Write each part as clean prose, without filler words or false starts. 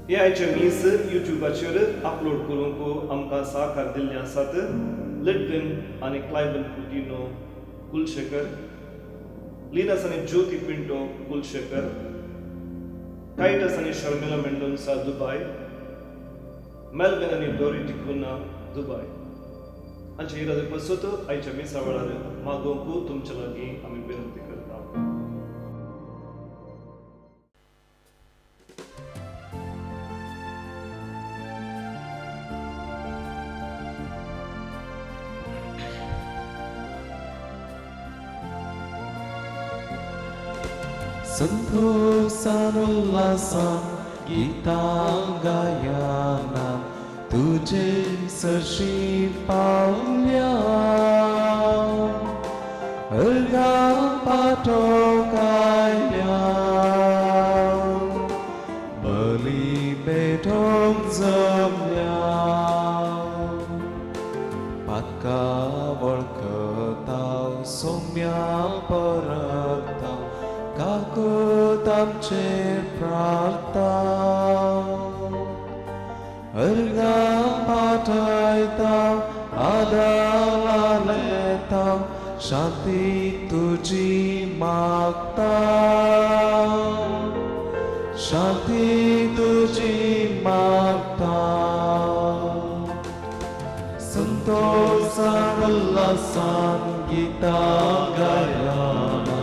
हे आयचें मीस युट्यूबाचेर अपलोड करूंक आमकां सहकार दिल्लें आसात लिडविन आनी क्लायबन कुटिनो कुलशेखर, लिनस आनी ज्योती पिंटो कुलशेखर, टायटस आनी शर्मिला मेंडोन्सा दुबाय, मेल्विन आनी डोरी डिकुना दुबाय हांचे इरादे पसत आयच्या मिसा वेळार मागोवंक तुमचे लागीं आमी विनंती करता. संतोषान उल्हासान गीतां गायना तुजे सरशी पावल्या अर्घा पाटोक आयल्या बली पेटोवंक जमल्या पातका वळखता सोम्या परता काकूत आमचेर प्रार्था अर्घा पाठयता आदाला लेता शांती तुजी मागता शांती तुजी मागता संतोषान उल्हासान गीतां गायना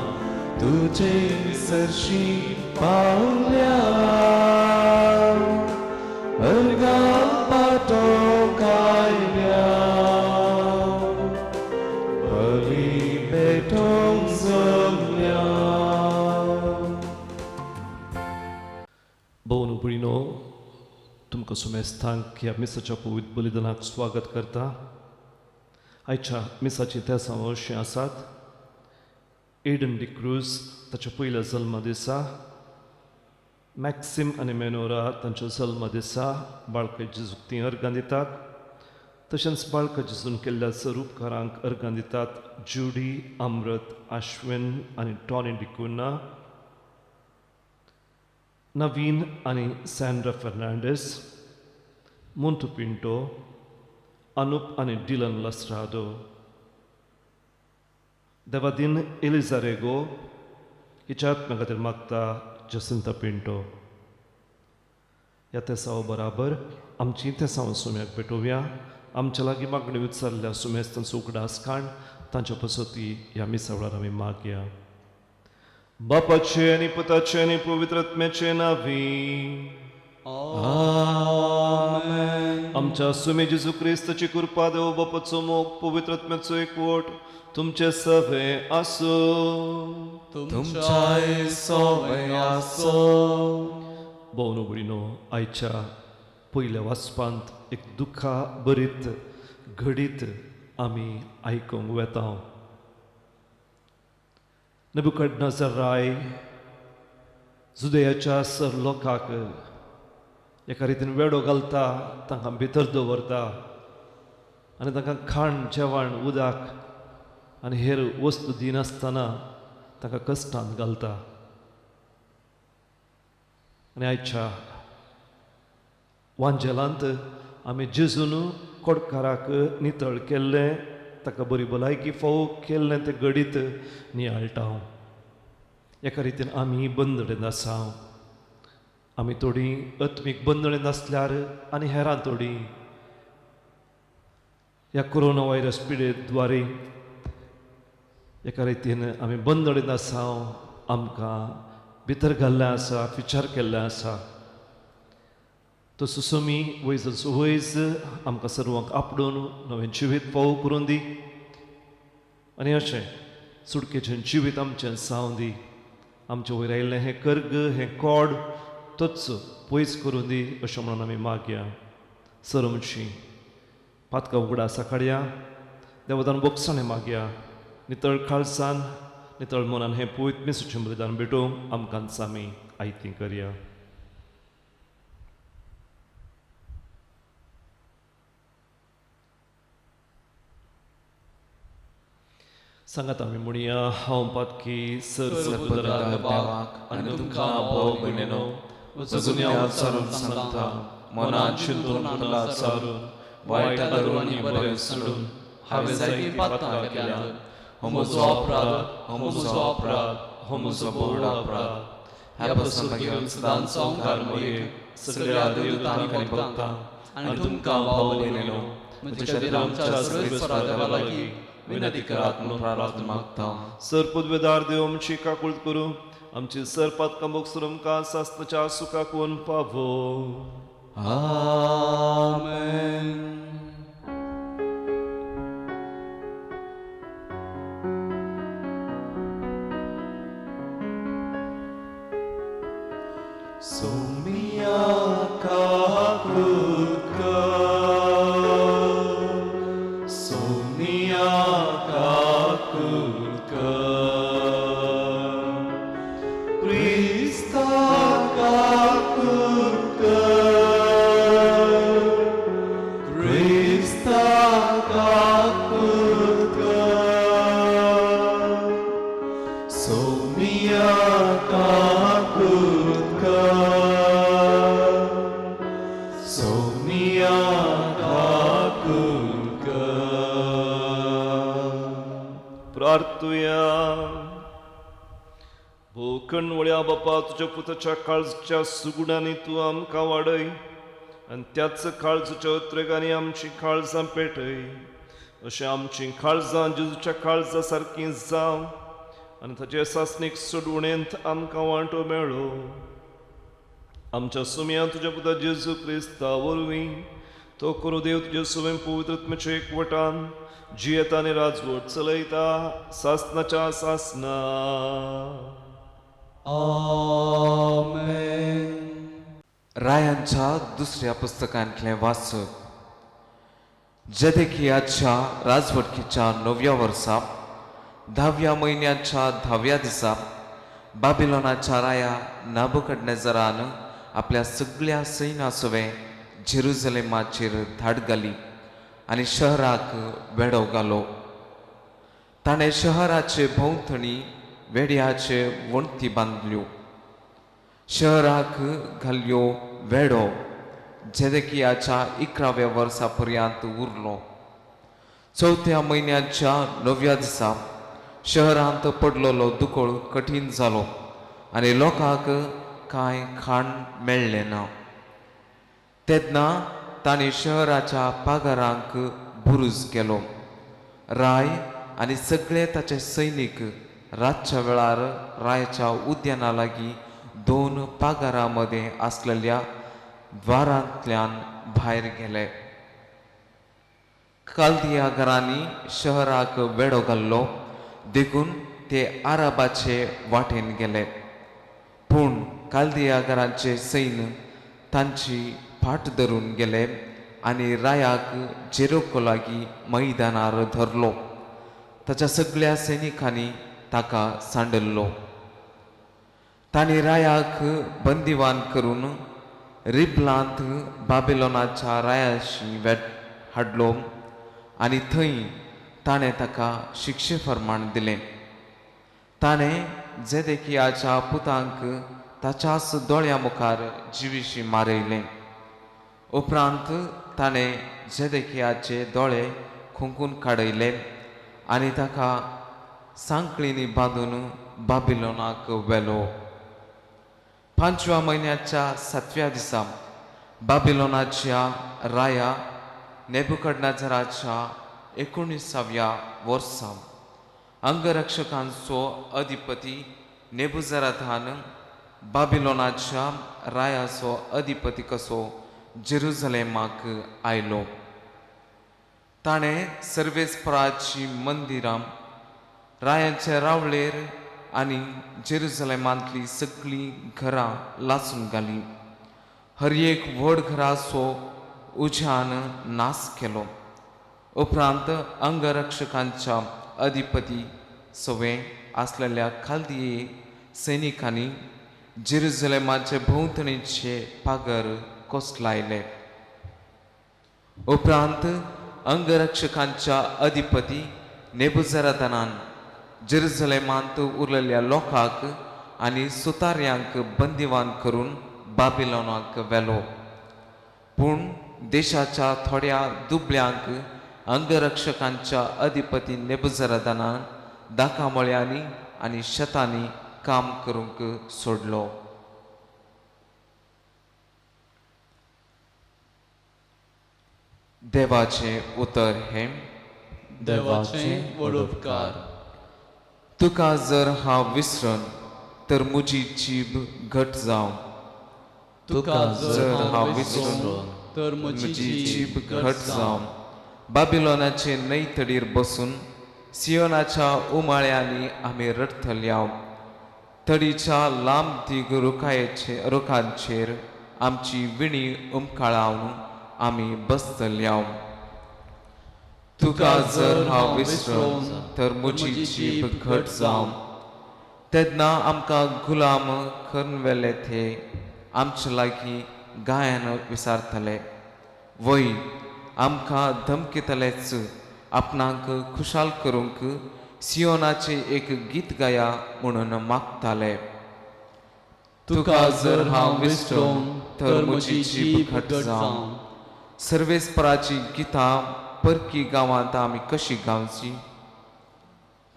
तुजे सरशी पावल्या अर्घा पाटोवंक आयल्या बली पेटोवंक जमल्या. भोवन भयणो, तुमकां सुमेस्थांक ह्या मिसाच्या पवित्र बलिदानाक स्वागत करता. आयच्या मिसाची तेसां अशीं आसात. एडन डिक्रूज ताच्या पयल्या जल्मा दिसा, मॅक्सिम आनी मेनोरा तांच्या जल्मा दिसा बाळका जेजूक तीं अर्गां दितात. तशेंच बाळका जेजून केल्ल्या सरूपकारांक अर्गां दितात जुडी, अमृत, आश्विन आनी टॉनी डिकुना, नवीन आनी सँड्रा फर्नांडीस, मोंटू पिंटो, अनुप आनी डिलन लस्ट्रादो, देवादीन एलिजा रेगो हिच्या आत्म्या खातीर मागता जसिंता पिंटो. ह्या तेसांव बराबर आमची तेसांव सुम्याक भेटोवया. आमच्या लागीं मागणी विचारल्या सुमेस तांचो उगडास काण तांच्या पसती ह्या मिसा वेळार आमी मागया. बापाचे आनी पुताचे आनी पवित्र आत्म्याचे नांवी आमेन. आमच्या सुमे जेजू क्रिस्ताची कृपा, देव बापाचो मोग, पवित्र आत्म्याचो एकवट तुमचे सवे आसूं. तुमच्याय सोवे आसो. भोवन भयणो, आयच्या पयल्या वाचपांत एक दुखा बरीत घडीत आमी आयकूंक वेता. नबुकडनजर राय जुदयाच्या सर लोकांक एका रितीन वेडो घालता, तांकां भितर दवरता आनी तांकां खाण जेवण उदक आनी हेर वस्तू दिनासतना तांकां कश्टांत घालता. आनी आयच्या वांजेलांत आमी जेजून कोडकाराक नितळ केल्लें, ताका बरी भलायकी फावो केल्लें तें घडीत नियाळटा. एका रितीन आमी बंदडेन आसा. आमी थोडीं आत्मीक बंदडेन आसल्यार आनी हेरां थोडीं ह्या कोरोना व्हायरस पिडेद्वारे एका रितीन आमी बंदडेन आसा. आमकां भितर घाल्लें आसा, विचार केल्लें आसा. तो सुसमी वयज वयज आमकां सर्वांक आपडून नवें जिवीत फावो करून दी आनी अशें सुटकेचें जिवीत आमचें जावं दी. आमचे वयर आयिल्लें हें कर्ग, हें कोड तोच पयस करून दी अशें म्हणून आमी मागया. सरमशी पातकां उगडासा काडया, देवदान बोगसाणें मागया. नितळ खालसान नितळ मनान हें पवित्र मिसाचें बलिदान भेटोवंक आमकां आमी आयती करया. सांगात आमी म्हणया, हांव पातकी सर्वपदार देवाक आनी तुमकां भोव भयणीनो म्हजो गुन्यांव सारून सांगता, मनान चिंतून बोलात सारून, वायट धरून आनी बरें सोडून हांवें जायतीं पातकां केल्यांत. हो म्हजो अपराध, हो म्हजो अपराध, हो म्हजो व्हड अपराध. ह्या पासून घेवन सदांचो ओंकार मरियेक, सगळ्या देवदूतांक आनी भक्तांक आनी तुमकां भाव भयणींनो म्हज्या खातीर आमच्या सर्वेस्परा देवा लागीं विनंती करात म्हणून प्रार्थना मागता. सर पदवेदार देव आमची काकूळट करूं, आमची सर पातकां भोगसून आमकां सासणाच्या सुखाक व्हरून पावो. आमेन. सोमिया काकूत कर, सोमिया काकूत कर, क्रिस्ता काकूत कर, क्रिस्ता काकूत कर, सोमिया काकूत कर, सोमिया काकूत कर. प्रार्थुया. भोकणवळ्या बापा, तुज्या पुताच्या काळजाच्या सुगुणांनी तूं आमकां वाडय आनी त्याच काळजाच्या उतरेगांनी आमची काळजां पेटय. अशें आमचीं काळजां जेजूच्या काळजा सारकीं जावं आनी ताचे सासणीक सोडवणेंत आमकां वांटो मेळो. आमच्या सुम्या तुज्या पुता जेजू क्रिस्ता वरवीं. तो करूं देव तुजे सुवें पवित्र आत्म्याच्या एकवटान जियेता आनी राजवट चलयता सासनाच्या सासना. आमेन. रायांच्या दुसऱ्या पुस्तकांतलें वाचप. जेदेकियाच्या राजवटकीच्या णव्या वर्सा, 10व्या म्हयन्याच्या 10व्या दिसा, बाबिलोनाच्या राया नाबुकडनेजरान आपल्या सगळ्या सैन्या सवें जेरुजलेमाचेर धाड घाली आनी शहराक वेडो घालो. ताणें शहराचे भोंवतणी वेड्याचे वण्टी बांदल्यो. शहराक घाल्यो वेडो जेदेकियाच्या 11व्या वर्सा पर्यंत उरलो. 4थ्या म्हयन्याच्या 9व्या दिसा शहरांत पडलेलो दुकळ कठीण जालो आनी लोकांक कांय खाण मेळ्ळें ना. तेन्ना तांणी शहराच्या पागारांक बुरूज केलो. राय आनी सगळे ताचे सैनीक रातच्या वेळार रायाच्या उद्याना लागीं दोन पागारां मदें आसलेल्या द्वारांतल्यान भायर गेले. कालदिया घरांनी शहराक वेडो घाल्लो, देखून ते आराबाचे वाटेन गेले. पूण कालदिया घरांचे सैन्य तांची फाट धरून गेले आनी रायाक जेरोको लागीं मैदानार धरलो. ताच्या सगळ्या सैनिकांनी ताका सांडल्लो. तांणी रायाक बंदिवान करून रिबलांत बाबिलोनाच्या रायाशी वेट हाडलो आनी थंय ताणें ताका शिक्षे फर्माण दिलें. ताणें जेदेकियाच्या पुतांक ताच्याच दोळ्या मुखार जिविशी मारयलें. उपरांत ताणें जेदेकियाचे दोळे खोंकून काडयले आनी ताका सांकळींनी बांदून बाबिलोनाक व्हेलो. 5व्या म्हयन्याच्या 7व्या दिसा, बाबिलोनाच्या राया नेबुकडनाजराच्या 19व्या वर्सा, अंगरक्षकांचो अधिपती नेबुजराथान बाबिलोनाच्या रायाचो अधिपती कसो जेरुजलेमाक आयलो. ताणें सर्वेस्पराची मंदिरां, रायाचे रावळेर आनी जेरुजलेमांतली सगळीं घरां लासून घालीं. हर एक व्हड घराचो उज्यान नाश केलो. उपरांत अंगरक्षकांच्या अधिपती सवें आसलेल्या खालदिये सैनिकांनी जेरुजलेमाचे भोंवतणीचे पागर कोसलायले. उपरांत अंगरक्षकांच्या अधिपती नेबुजरादानान जेरुजलेमांत उरलेल्या लोकांक आनी सुतार्यांक बंदिवान करून बाबिलोनाक व्हेलो. पूण देशाच्या थोड्या दुबळ्यांक अंगरक्षकांच्या अधिपती नेबुजरदानान दाकामळ्यांनी आनी शेतांनी काम करूंक सोडलो. देवाचें उतर हें. देवाचे व्हड उपकार. तुका जर हांव विसरन तर म्हजी जीब घट जावं. तुका जर हांव विसरून तर म्हजी जीब घट जावं. बाबिलोनाचे न्हंयतडीर बसून सियोनाच्या उमाळ्यांनी आमी रडटल्या. तडीच्या लांब दीग रुखायेचे रुखांचेर आमची विणी उमकाळावन आमी बसतल्या. तुका जर हांव विसरून तर म्हजी जीब घट जावं. तेन्ना आमकां गुलाम करून व्हेले ते आमचे लागीं गायन विसारतले, वय आमकां धमकितलेच. आपणाक खुशाल करूंक सियोनाचें एक गीत गाया म्हणून मागताले. तुका जर हांव विसरून तर म्हजी जीब घट जावं. सर्वेस्पराची गितां परकी गांवांत आमी कशी गावची?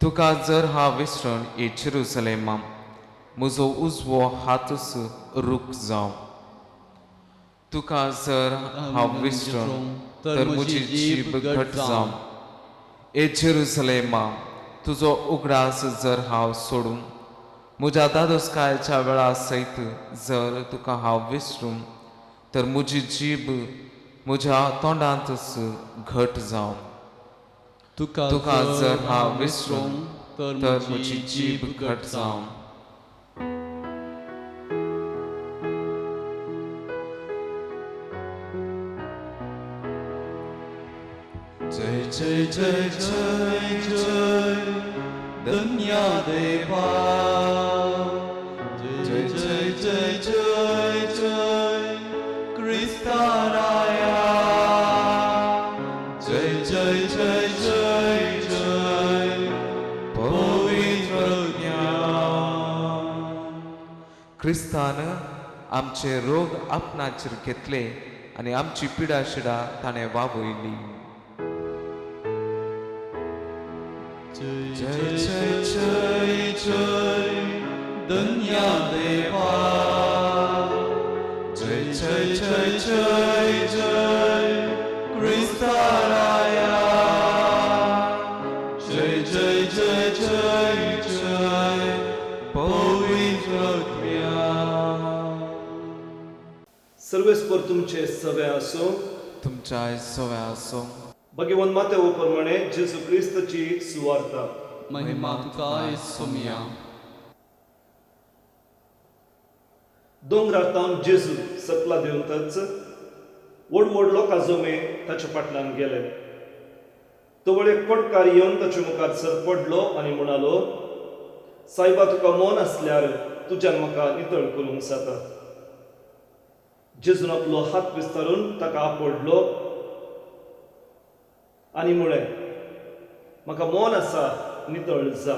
तुका जर हांव विसरून ए जेरुसलेमा म्हजो उजवो हातूच रूख जावं. तुका जर हांव विसरून तर म्हजी जीब घट जावं. ए जेरुसलेमा तुजो उगडास जर हांव सोडूं, म्हज्या दादोसकायच्या वेळा सयत जर तुका हांव विसरूं तर म्हजी जीब म्हज्या तोंडांतच घट जावं. तुका तुका जर हांव विसरून तर म्हजी जीब घट जावं. जय जय जय जय जय धन्या देवा. जय जय जय जय जय क्रिस्ता राया. जय जय जय जय जय पवित्र ज्ञान. क्रिस्तान आमचे रोग आपणाचेर घेतले आनी आमची पिडाशिडा ताणें वावयली. जय जय जय जय जय धन्या देवा. जय जय जय जय जय क्रिस्ता राया. जय जय जय जय जय पवित्र ज्ञान. सर्वेस्पर तुमचे सवे आसूं. तुमच्या सव्या आसो. भगवान मातेव प्रमाणे जेजू क्रिस्ताची सुवार्ता. महिमा तुका सोमिया. दोंगरार तावन जेजू सकला देंवतच व्हड व्हड लोकां जमे ताच्या फाटल्यान गेले. तवळ एक कोटकार येवन ताचे मुखार सर पडलो आनी म्हणालो, सायबा, तुका मन आसल्यार तुज्यान म्हाका नितळ करूंक जाता. जेजून आपलो हात विस्तारून ताका आपडलो आनी म्हळें, म्हाका मन आसा, नितळ जा.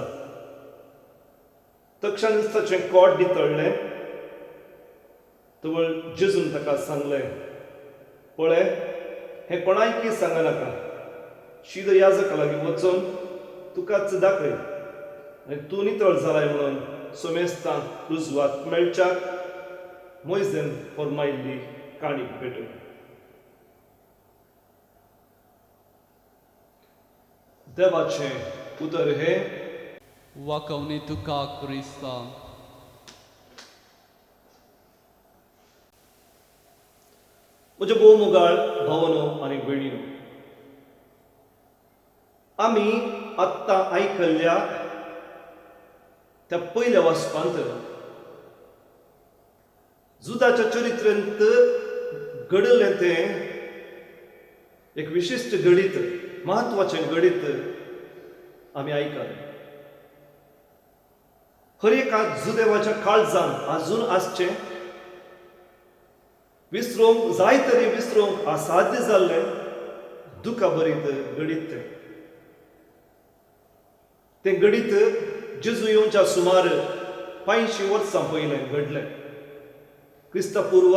तक्षणीच ताचें कोट नितळ्ळें. तवळ जेजून ताका सांगलें, पळय, हें कोणायकी सांगनाका. शीद याजका लागीं वचून तुकाच दाखय आनी तूं नितळ जालाय म्हणून सोमेस्तांक रुजवात मेळच्याक मोयजेन फर्मायल्ली काणीक भेटय. देवाचें उतर हें. वाकवणी तुका क्रिस्ता. म्हज्या भोव मोगाळ भावनो आनी भयणीनो, आमी आत्तां आयकल्ल्या त्या पयल्या वाचपांत जुदाच्या चरित्रेंत घडलें तें एक विशिश्ट घडीत, म्हत्वाचें घडीत आमी आयकलें. हर एका जुदेवाच्या काळजान आजून आसचें, विसरूंक जाय तरी विसरूंक असाध्य जाल्लें दुखाभरीत घडीत तें. तें घडीत जेजू येवच्या सुमार 85 वर्सां पयलें घडलें. ಕ್ರಿಸ್ತಪೂರ್ವ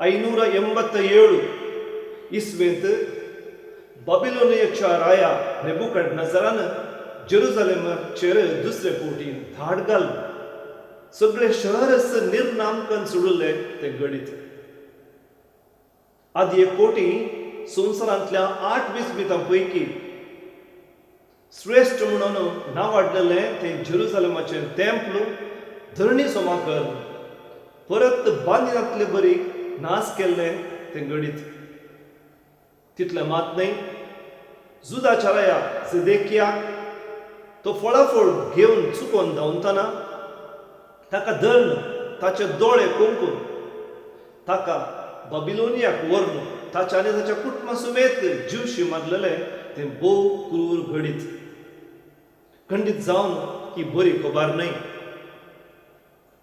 587 ಇಸ್ವೆಂತ್ बाबिलोनियाच्या राया नेबुकडनजरान जेरुजलेमचेर दुसरे फावटी धाड घाल सगळे शहरच निर्नामकन सोडिल्ले ते घडीत. आदी एक कोटी संवसारांतल्या 8 विस्मितां पैकी श्रेश्ठ म्हणून नांवाडलेलें तें जेरुजलेमाचें तेंपल धरणी सोमाकर परत बांदिनातले बरी नास केल्लें तें घडीत. तितलें मात न्हय, जुदाच्या राया झेदेकियाक तो फळाफळ घेवन चुकोन धांवतना ताका धरून ताचे दोळे कोंकून ताका बाबिलोनियाक व्हरून ताच्या आनी ताच्या कुटुंबा समेत जिवशी मारलेलें तें भोव क्रूर घडीत. खंडीत जावन ही बरी खबर न्हय.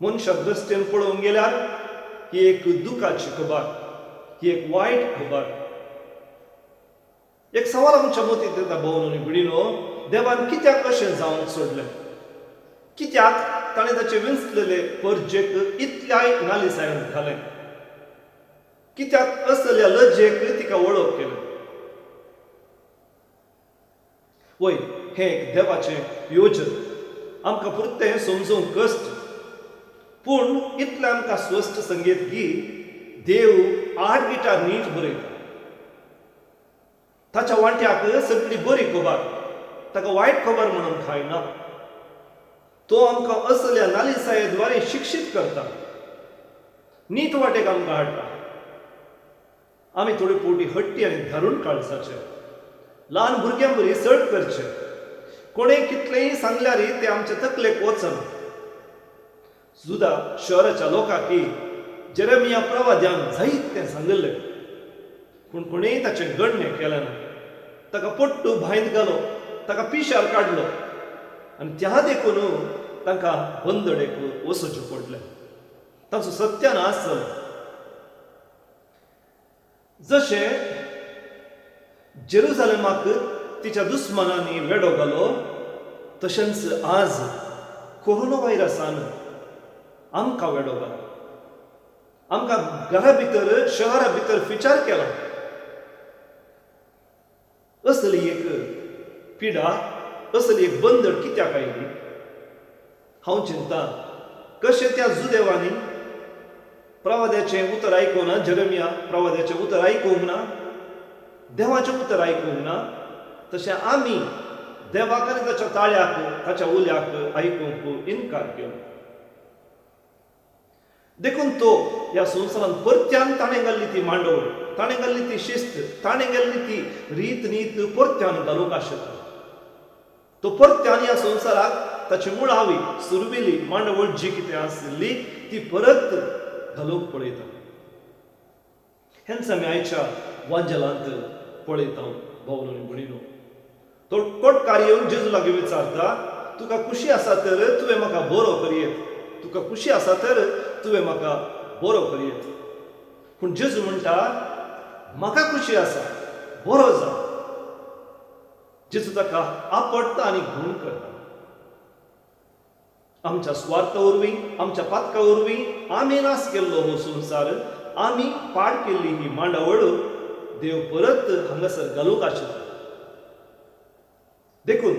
मनशा दृश्टीन पळोवंक गेल्यार ही एक दुखाची खबर, ही एक वायट खबर. एक सवाल आमच्या मतींत येता भोवन आनी भयणीनो, देवान कित्याक अशें जावन सोडलें? कित्याक ताणें ताचे विंचलेले परजेक इतल्याय नालिसायन घालें? कित्याक असल्या लजेक तिका वळख केलें? वय, हें एक देवाचें योजन, आमकां पुरतें समजूंक कश्ट, पूण इतलें आमकां स्पश्ट संगीत की देव 8 गिटार नीट बरयता. ताच्या वांट्याक सगळी बरी खबर, ताका वायट खबर म्हणून खायना. तो आमकां असल्या नालिसाये द्वारे शिक्षीत करता, नीट वाटेक आमकां हाडटा. आमी थोडी पोटी हट्टी आनी धारून काळजाचे, ल्हान भुरग्यां बरी सळ करचे. कोणें कितलेंय सांगल्यार ते आमचे तकलेक वचना. जुदा शहराच्या लोकांक जेरेमिया प्रवाद्यान जायतें सांगिल्लें, पूण कोणेंय ताचें गणणें केलें ना. ताका पट्टू भायंत घालो, ताका पिशार काडलो आनी त्या देखून तांकां बंदडेक वचचें पडलें. तांचो सत्यानाश जालो. जशें जेरुजलेमाक तिच्या दुस्मानांनी वेडो घालो, तशेंच आज कोरोना व्हायरसान आमकां वेडो घालो. आमकां घरा भितर, शहरा भितर विचार केला. असली एक पिडा, असली एक बंदड कित्याक आयली? हांव चिंता कशें त्या जुदेवांनी प्रवाद्याचें उतर आयकूंक ना, जेरेमिया प्रवाद्याचें उतर आयकूंक ना, देवाचें उतर आयकूंक ना, तशें आमी देवाक आनी ताच्या ताळ्याक, ताच्या उल्याक आयकूंक इनकार केलो. देखून तो ह्या संवसारांत परत्यान ताणें घाल्ली ती मांडवळ, ताणें घाल्ली ती शिस्त, ताणें घाल्ली ती रीत नीत परत्यान घालूंक आशिल्लो. तो परत्यान ह्या संवसाराक ताची मुळावी सुरवेली मांडवळ जी कितें आशिल्ली ती परत घालूंक पळयता. हेंच आमी आयच्या वांजेलांत पळयता. भावनो आनी भयणीनो, तो कोटकार येवन जेजू लागीं विचारता, तुका खुशी आसा तर तुवें म्हाका बरो करयेत, तुका खुशी आसा तर तुवें म्हाका बरो करयेत. पूण जेजू म्हणटा, म्हाका खुशी आसा, बरो जा. जेजू ताका आपडटा आनी गूण करता. आमच्या स्वार्था वरवीं, आमच्या पातका वरवीं आमी नास केल्लो हो संवसार, आमी पाड केल्ली ही मांडावळ देव परत हांगासर घालूंक आशिल्लो. देखून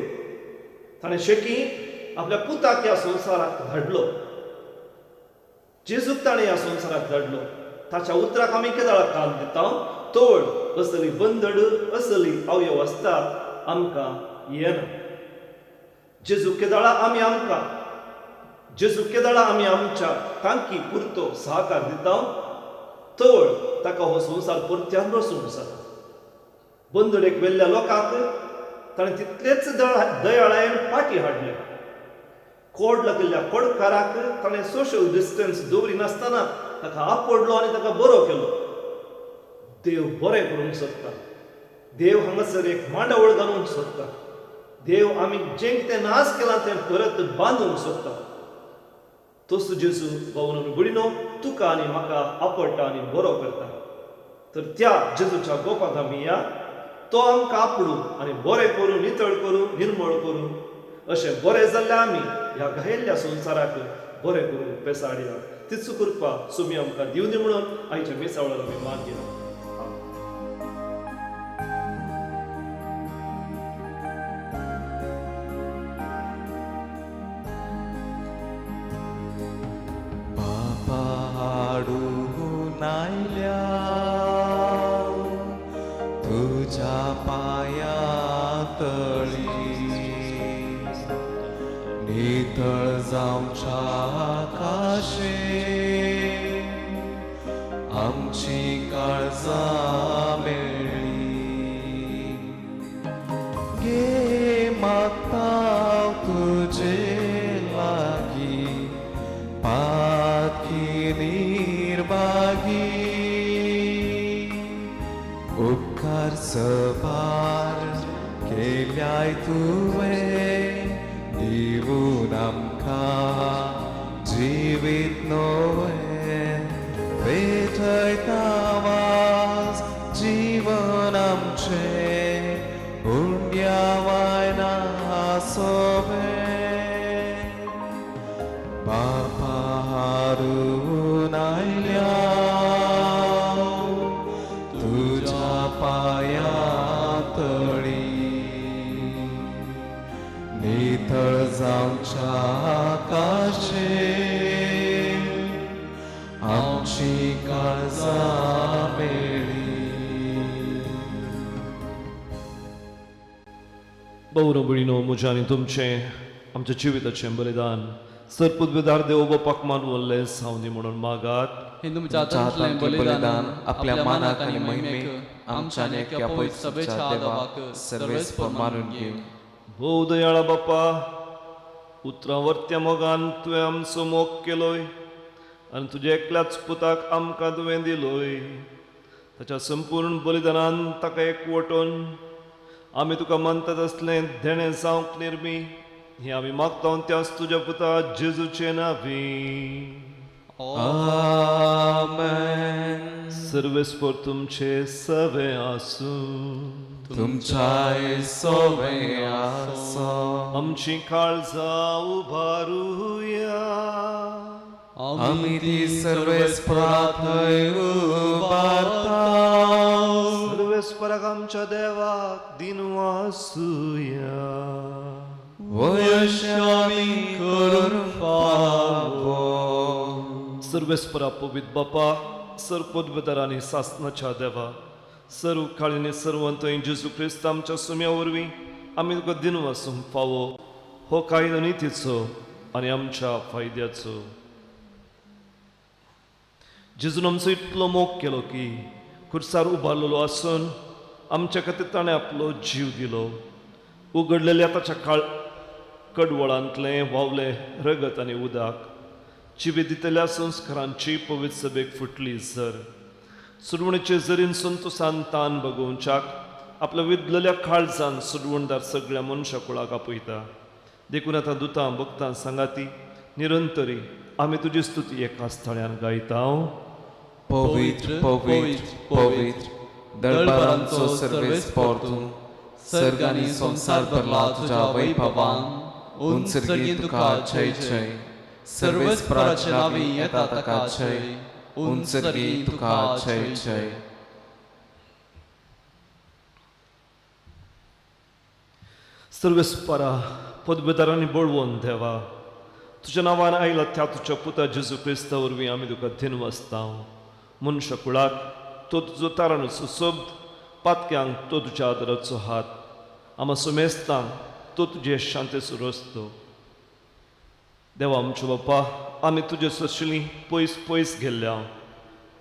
ताणें शेकी आपल्या पुताक ह्या संवसाराक धाडलो. जेजूक ताणें ह्या संवसाराक धाडलो. ताच्या उतराक आमी केदळा कान दिता, तोड असली बंदड, असली अव्यवस्था आमकां येना. जेजू केदळा आमी आमकां, जेजू केदळा आमी आमच्या तांकी पुरतो सहकार दिता, तोड ताका हो संवसार परत्यान रचूंक जाता. बंदडेक वेल्ल्या लोकांक ताणें तितलेच दयाळायेन पाटी हाडले. कोड लागिल्ल्या कोडकाराक ताणें सोशल डिस्टन्स दवरिनासतना ताका आपडलो आनी ताका बरो केलो. देव बरें करूंक सोदता. देव हांगासर एक मांडावळ घालूंक सोदता. देव आमी जें कितें नाश केलां तें परत बांदूंक सोदता. तोच जेजू भावनो भयणीनो तुका आनी म्हाका आपडटा आनी बरो करता. तर त्या जेजूच्या गोपांत आमी या, तो आमकां आपडूं आनी बरें करूं, नितळ करूं, निर्मळ करूं. अशें बरें जाल्लें आमी ह्या घायल्ल्या संवसाराक बरें करूंक पेसाडया. तीच कृपा सुमी आमकां दिवनी म्हणून आयच्या मिसावळार आमी मागया. बापा हाडून आयल्या तुज्या पांया तळी, नितळ जावच्या काशे आमची काळजां मेळ्ळी. गे मागता तुजे लागीं पातकी निर्भागी, उपकार सबार केल्याय तुवें दिवून आमकां जिवीत नवें. पेटयता वास जीवन आमचें उंड्या वायना सोबें. बापा हाडून आयल्या तुज्या पांया तळी, नितळ जावच्या काशे आमची काळजां मेळ्ळी. बौरो भयणीनो, म्हजें आनी तुमचें आमच्या जिविताचें बलिदान सरपुदवेदार देव बापाक मानवल्लें सावनी म्हणून मागात. हे तुमच्या तुमच्या हातांतलें हातांतलें बलिदान आपल्या मानाक आनी महिमेक आमच्या आनी एका पवित्र सभेच्या देवाक देवाक सर्वेस्पर मानून घेवं. भोव दयाळा बापा, उतरां वर्त्या मोगान तुवें आमचो मोग केलोय आनी तुज्या एकल्याच पुताक आमकां तुवें दिलोय. ताच्या संपूर्ण बलिदानान ताका एकवटून आमी तुका मानतात असलें देणें जावंक निर्मी हें आमी मागता त्याच तुज्या पुता जेजूचे नांवी. आमेन. सर्वेस्पर तुमचे सवे आसूं. तुमच्याय सोवे आसो. आमची काळजां उबारुया. आमी ती सर्वेस्परा थंय उबारता. सर्वेस्पराक आमच्या देवाक दिनवासुया. वयशामी करून फावो. सर्वेस्परा पवित्र बापा, सर पदवेदार आनी सासनाच्या देवा, सर्व काळीनी सर्वंत जेजू क्रिस्त आमच्या सुम्या वरवीं आमी तुका दिनवासूंक फावो हो कायदो नितीचो आनी आमच्या फायद्याचो. जेजून आमचो इतलो मोग केलो की खुर्सार उबारलेलो आसून आमच्या खातीर ताणें आपलो जीव दिलो. उगडलेल्या ताच्या काळ कडवळांतलें व्हांवलें रगत आनी उदक जिवे दितल्या संस्कारांची पवित्र सभेक फुटली जर सुडवणेचे जरीन संतोसान तान बगोवच्याक आपल्या विदलेल्या काळजान सुडवणदार सगळ्या मनशा कुळाक आपयता. देखून आतां दुतां भक्तां सांगाती निरंतरी आमी तुजी स्तुती एका स्थळ्यान गायता. पवित्र पवित्र पवित्र दळबारांचो सर्वेस्पर तूं, सर्ग आनी संवसार भरला तुज्या वैभवान. उंचर्गी तुका जय जय. सर्वेस्पराच्या नांवी येता ताका जय. उंचर्गी तुका जय जय. सर्वेस्परा पदवेदारांनी बळवंत देवा, तुज्या नांवान आयला त्या तुज्या पुता जेजू क्रिस्ता वरवीं आमी तुका दिनवासता. मनशा कुळाक तो तुजो ताराणचो शब्द, पातक्यांक तो तुज्या आदराचो हात, आमा सुमेस्तांक तो तुजे शांतेचो रस्तो. देवा आमच्या बापा, आमी तुजे सोशली पयस पयस गेल्ल्या,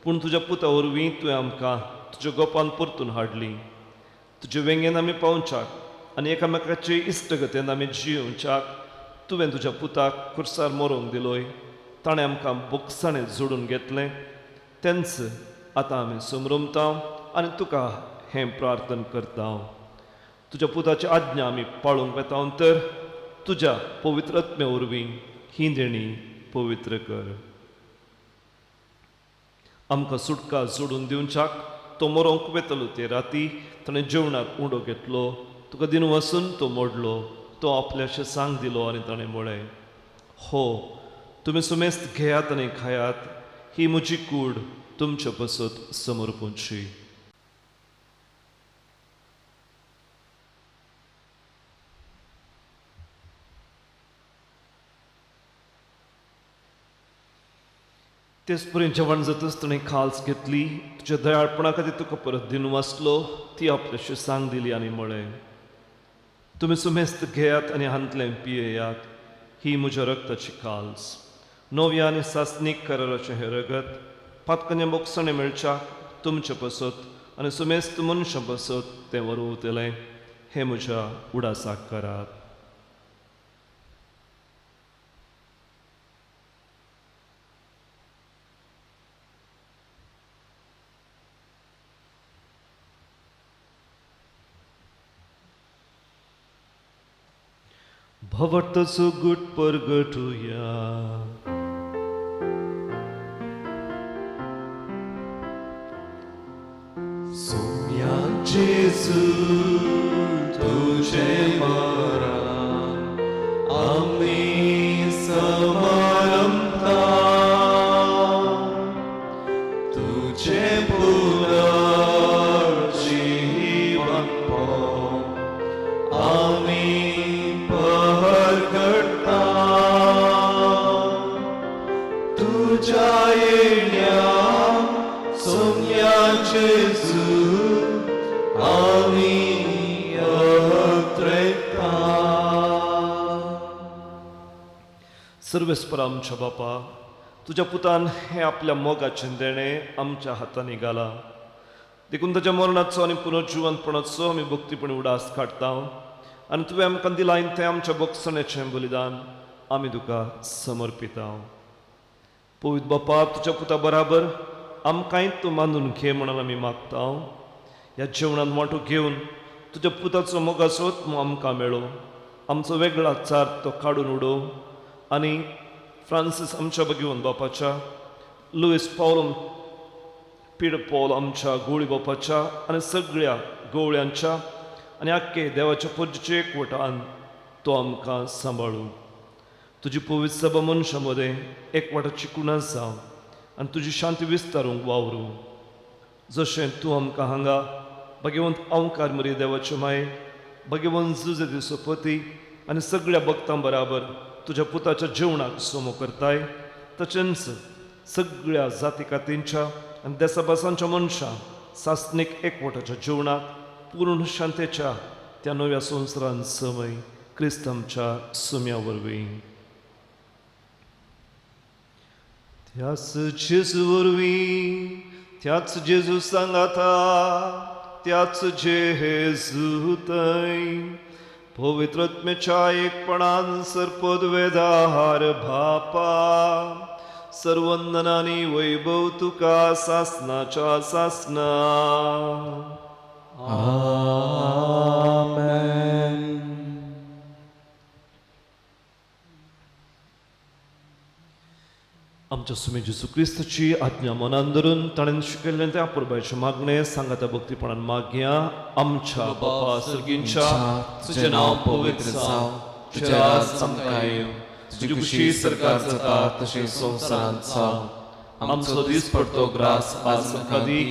पूण तुज्या पुता वरवीं तुवें आमकां तुज्या गोपान परतून हाडली. तुजे वेंगेन आमी पावच्याक आनी एकामेकाचे इश्टगतेन आमी जियोवच्याक तुवें तुज्या पुताक खुर्सार मरोंक दिलोय. ताणें आमकां बोगसाणें जोडून घेतलें. तेंच आतां आमी समरमता आनी तुका हें प्रार्थन करता. तुज्या पुताची आज्ञा आमी पाळूंक वेता तर तुज्या पवित्र आत्म्या वरवीं ही देणी पवित्र कर. आमकां सुटका जोडून दिवच्याक तो मरोंक वेतलो ते राती ताणें जेवणाक उंडो घेतलो, तुका दिन वसून तो मोडलो, तो आपल्याशें सांग दिलो आनी ताणें म्हळें, हो तुमी सुमेस्त घेयात आनी खायात, ही म्हजी कूड तुमचे पसत समर्पूची. तेच परी जेवण जातच ताणें खाल्स घेतली, तुज्या दयाळपणा खातीर तुका परत दिवन वाचलो, ती आपल्याशी सांग दिली आनी म्हळें, तुमी सुमेस्त घेयात आनी हांतलें पियेयात, ही म्हज्या रक्ताची काल्स, नव्या आनी सासणीक कराराचें हें रगत पातकन्या बोगसणें मेळच्याक तुमचे पसत आनी सुमेस्त मनशां पसत तें वरवतलें, हें म्हज्या उडासाक करात. भवर्थचो गुट परगटुया. सोम्या जेजू तुझे मरण आमी समारंभता, तुझे पुनर्जीवन आमी परगटता, तुझ्या येण्या सोम्या जेजू आमी अत्रेता. सर्वेस्पर आमच्या बापा, तुज्या पुतान हें आपल्या मोगाचें देणें आमच्या हातांनी घालां, देखून ताच्या मरणाचो आनी पुनर्जिवंतपणाचो आमी भक्तीपणी उडास काडटा आनी तुवें आमकां दिलां तें आमच्या भोगसण्याचें बलिदान आमी तुका समर्पिता. पवित्र बापा, तुज्या पुता बराबर आमकांय तूं मानून घे म्हणून आमी मागता. ह्या जेवणांत वांटो घेवन तुज्या पुताचो मोगाचो आमकां मेळो, आमचो वेगळा चार तो काडून उडोव आनी फ्रांसीस आमच्या भगवंत बापाच्या, लुईस पावल पीड पॉल आमच्या गोळी बापाच्या आनी सगळ्या गवळ्यांच्या आनी आख्खे देवाच्या पुजेच्या एकवटान तो आमकां सांबाळू. तुजी पवित्र सभा मनशां मदें एकवटाची कुणास जावं आनी तुजी शांती विस्तारूंक वावरूं, जशें तूं आमकां हांगा भगवंत अंकार मरी देवाचे माये, भगवंत जुजे सोपती आनी सगळ्या भक्तां बराबर तुज्या पुताच्या जेवणाक सोमो करताय, तशेंच सगळ्या जाती कातींच्या आनी देसाभासांच्या मनशां सासणीक एकवटाच्या जेवणाक पूर्ण शांतेच्या त्या नव्या संवसारान समय क्रिस्त आमच्या सुम्या वरवीं. त्याच जेजू वरवीं, त्याच जेजू सांगाता, त्याच जेजू थंय पवित्रत्मेच्या एकपणान सर्पद्वेदार भापा, सर्वंदनानी वैभव तुका सासनाच्या सासना. आमेन. आमच्या सुमे जेजू क्रिस्ताची आज्ञा मनान धरून ताणें शिकयल्लें त्या पुरबायचें मागणें सांगाता भक्तीपणान मागया. आमच्या बापा सर्गींच्या, तुझें नांव पवित्र जावं, तुजें राज आमकां येवं, तुजी खुशी सरकार जाता तशें संवसारांत जावं. आमचो दीस पडतो ग्रास आज आमकां दी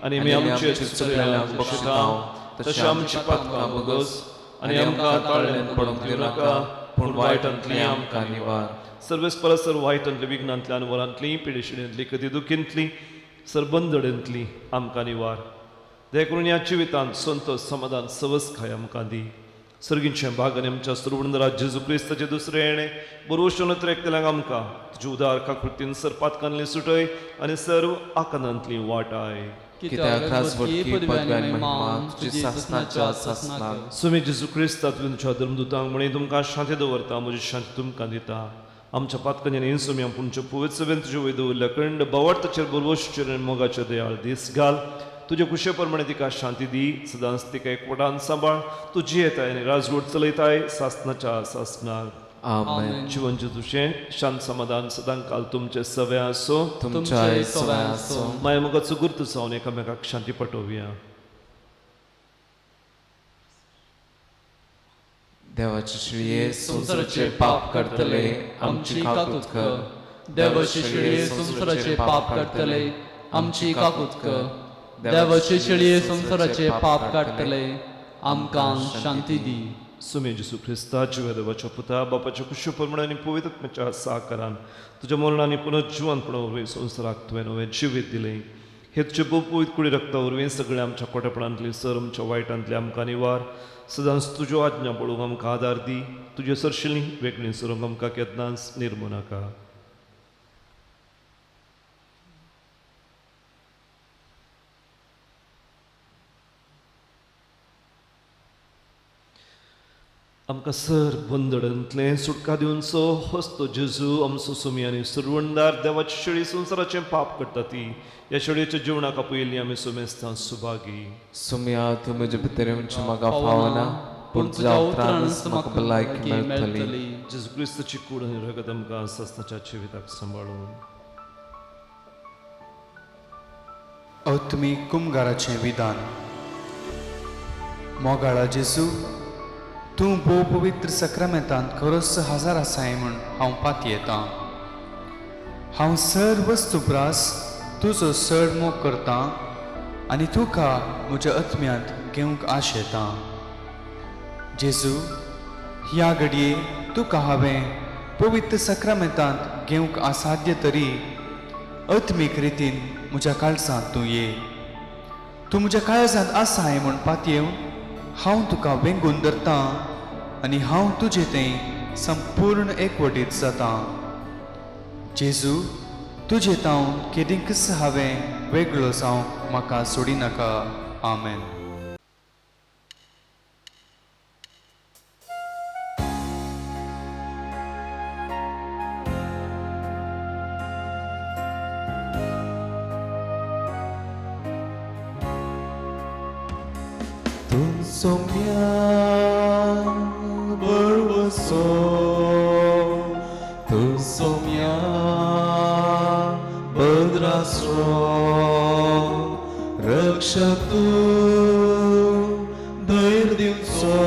आनी आमी आमचे चुकलेल्यांक बक्षिता तशें आमची पातकां भोगस आनी आमकां ताळ्यान पडूंक दिवं नाका, पूण वायटांतली आमकां निवार. सर्वेस परसर वायटांतली, विघ्नांतली, अनवरांतली, पिडेशिडेंतली, कदी दुखींतली, सरबंदडेंतली आमकां निवार. देखून ह्या जिवितांत संतोष, समाधान, सवसकाय आमकां दी. सर्गींचें भाग आनी आमच्या सुरवंदरा जेजू क्रिस्ताचें दुसरें येणें बरोवशें एकल्याक आमकां तुजे उदार काकृतीन सर पातकांतली सुटय आनी सर्व आकांतांतली वाटाय. कित्याक राजवटकी पदवी आनी महिमा तुजी सासणाच्या सासणाक. सुमी जेजू क्रिस्ता तुवें तुज्या धर्मदूतांक म्हणी तुमकां शांती दवरता, म्हजी शांती तुमकां दिता. आमच्या पातकांनी सुमी आमच्या पवित्र सभेन तुजे वयर दवरल्या कंड बावडताचेर बरवशचेर आनी मोगाचेर दयाळ दीस घाल. तुजे कुशे प्रमाणे तिका शांती दी, सदांच तिका एकवटान सांबाळ. तूं जियेताय आनी राजवट चलयताय सासणाच्या सासणाक. आमेन. जिवन तुजें शांत समाधान सदां काल तुमचें सवें आसूं, तुमच्याय सवें आसूं. माया मोगाचो गुर्त जावन एकामेकाक शांती पटोवया. देवाचे श्रीये संवसाराचे पाप करतले आमची काकूत कर, देवाचे शेळये संवसाराचे पाप काडटले, आमची काकूत कर. देवाचे शेळये संवसाराचे पाप काडटले, आमकां शांती दी. सुमे जेसू क्रिस्ता जिव्या देवाच्या पुता बापाच्या कुशी प्रमाणे आनी पवित्र साकारान तुज्या मरणान पुनर्जिवनपणा वरवीं संवसाराक तुवें नवें जिवीत दिलें. हे तुजे भोव कुडी रक्ता वरवीं सगळ्या आमच्या खोटेपणांतली सर आमच्या वायटांतली आमकां निवार. सदांच तुज्यो आज्ञा पळोवंक आमकां आदार दी. तुजे सरशिलीं वेगळीं सरूंक आमकां केन्नाच निर्मू नाका. आमकां सर बंदडांतलें सुटका दिवचो हस्तो जेजू आमचो सुमी आनी सुरवणदार देवाची शेळी संवसाराचें पाप करता ती ह्या शेळयेच्या जेवणाक आपयल्ली आमी सुमेस्तां सुभागी. सुम्या तूं म्हजे भितर येवचें म्हाका फावना, पूण तुज्या उतरानच म्हाका भलायकी मेळटली. जेजू क्रिस्ताची कूड आनी रगत आमकां सासणाच्या जिविताक सांबाळून. आत्मीक कुमगाराचें विधान. मोगाळा जेजू, तूं भोव पवित्र सक्रामेंतांत खरोच हजार आसाय म्हूण हांव पातयेतां. हांव सर वस्तू प्रास तुजो चड मोग करतां आनी तुका म्हज्या आत्म्यांत घेवंक आशेतां. जेजू, ह्या घडये तुका हांवें पवित्र सक्रामेंतांत घेवंक असाध्य तरी आत्मीक रितीन म्हज्या काळजांत तूं ये. तूं म्हज्या काळजांत आसाय म्हूण पातयेवन हांव तुका वेंगून धरतां आनी हांव तुजे थंय संपूर्ण एकवटीत जातां. जेजू, तुजे तावन केदींकच हांवें वेगळो जावंक म्हाका सोडिनाका. आमेन. सोम्या बरवसो, तूं सोम्या भद्रास्रो, रक्षा तूं धैर्य दिवचो,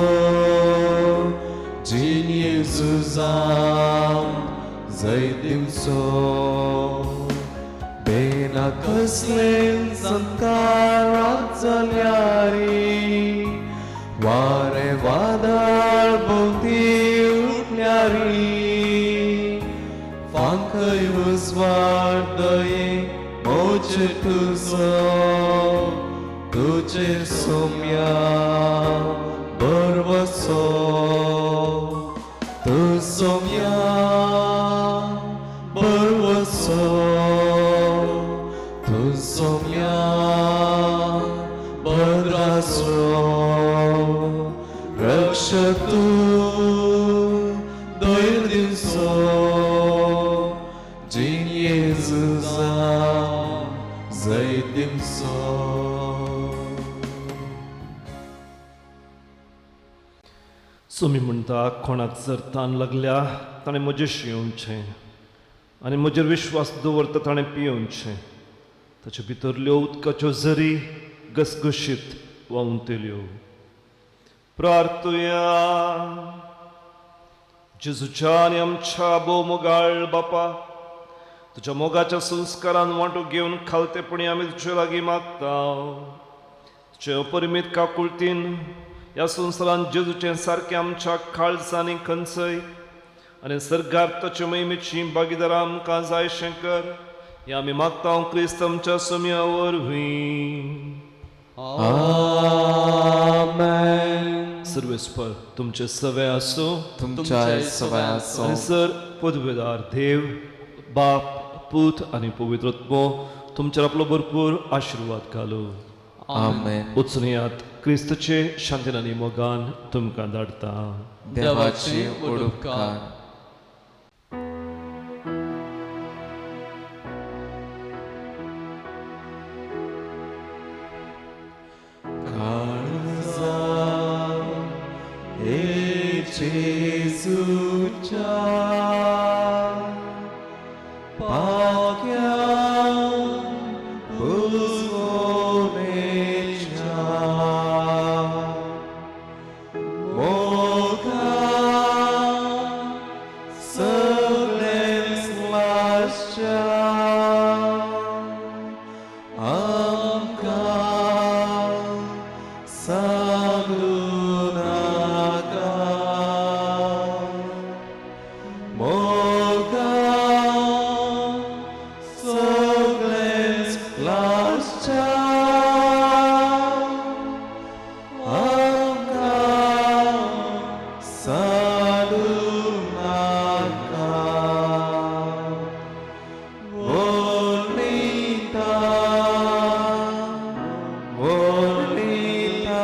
जिणये झुजांत जैत दिवचो. बेना कसलें संकारात जाल्यारी, वारे वादळ भोंवती उठल्यारी, फांकय उजवाड दये मोजे तुजो, तुजेर सोम्या बरवसो, तूं सोम्या बरवसो, तूं सोम्या भद्रास्रो, रक्षा तूं धैर्य दिवचो, जिणये झुजांत जैत दिवचो. सुमी म्हणटा, कोणाक जर तान लागल्या ताणें म्हजेशी येवचें आनी म्हजेर विश्वास दवरता ताणें पियेवचें. ताचे भितरल्यो उदकाच्यो झरी घसघशीत व्हांवतल्यो. प्रार्थुया. जेजूच्या आनी आमच्या भोव मोगाळ बापा, तुज्या मोगाच्या संस्कारान वांटो घेवन खालतेपणी आमी तुजे लागीं मागता. तुजे अपरिमीत काकुळतीन ह्या संवसारांत जेजूचें सारकें आमच्या काळजांनी खंचय आनी सर्गार ताचे महिमेची भागीदारां आमकां जाय शंकर. हें आमी मागता क्रिस्त आमच्या सोम्या वरवीं. आमेन. सर्वेस्पर तुमचे सवे आसूं, तुमच्याय सवय आसूं. आनी सर पदवेदार देव बाप पूत आनी पवित्र आत्मो तुमचेर आपलो भरपूर आशिर्वाद घालूं. आमेन. वचुनयात क्रिस्तचे शांतीन आनी मोगान तुमकां धाडटा. देवाची उपकार. जेजूच्या पाक्या पुजवणेच्या मोगा सगळेंच लाशेता. वर्णिता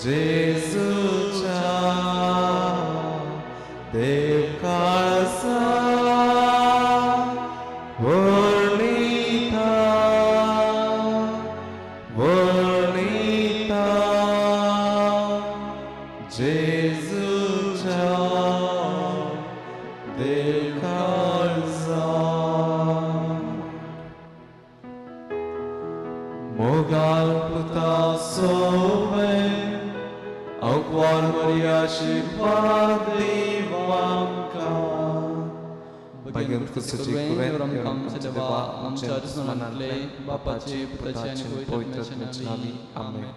जेजूच्या देव काळसा वर्णिता वर्णिता जेजूच्या देव काळजा मोगाल पुता सोवे अवक्वार मरिया आशीर्वाद देवांका भगवंत कुसची कुरेन आमच्या देवा आमच्या मनांतले बापाचे पुताचे आनी पवित्र आत्म्याचे नांवी आमेन.